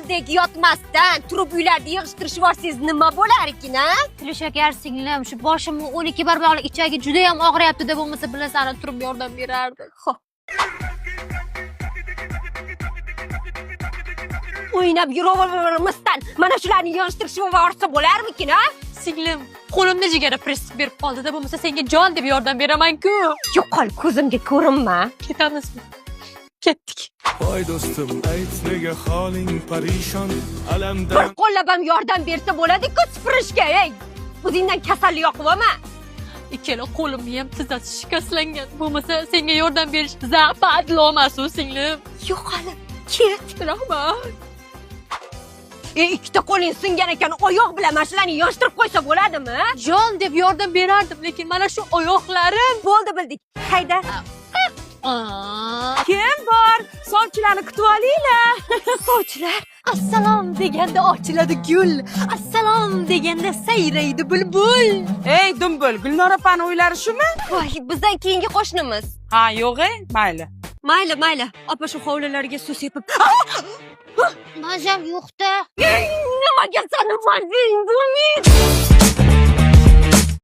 Qo'ldek yotmasdan turib uylarni yig'ishtirishib yuborsangiz nima bo'lar ekan, a? Shakar singlim, shu boshimni 12 barmoqli ichagi juda ham og'riyapti deb bo'lmasa bilasan, turib yordam berardi. Xo'p. O'ynab yuravermasdan mana shularni yig'ishtirishib yuborsa bo'larmikin, a? Singlim, qo'limda jigara press berib qoldi-da, bo'lmasa senga jon deb yordam beraman-ku. Yo'qol, ko'zimga ko'rinma. Ketamizmi? Ketdik. Voy do'stim, ayt, nega holing parishon? Bir Alamdan qo'llab ham yordam bersa bo'ladi-ku supurishga, ey. O'zingdan kasallik yoqib olma. Ikkala qo'limni ham tizzasi shikastlangan. Bo'lmasa senga yordam berish западло emas u singlim. Yo'qolib ket. Rahmat. E, ikkita qo'ling singan ekan, oyoq bilan mana shularni yig'ishtirib qo'ysa bo'ladimi? Jon deb yordam berardim, lekin mana shu oyoqlarim. Bo'ldi, bildik. Hayda. Kim bor? Sovchilarni kutib olinglar. Sovchilar. Assalom deganda ochiladi gul. Assalom deganda sayraydi bulbul. Ey dumbul, Gulnor opani uylari shumi? Voy, bizdan keyingi qo'shnimiz. Ha, yo'q, e, mayli. Mayli, mayli. Opa shu hovlilarga suv sepib. Mazam yo'qda. Nimaga sani mazang bo'lmaydi?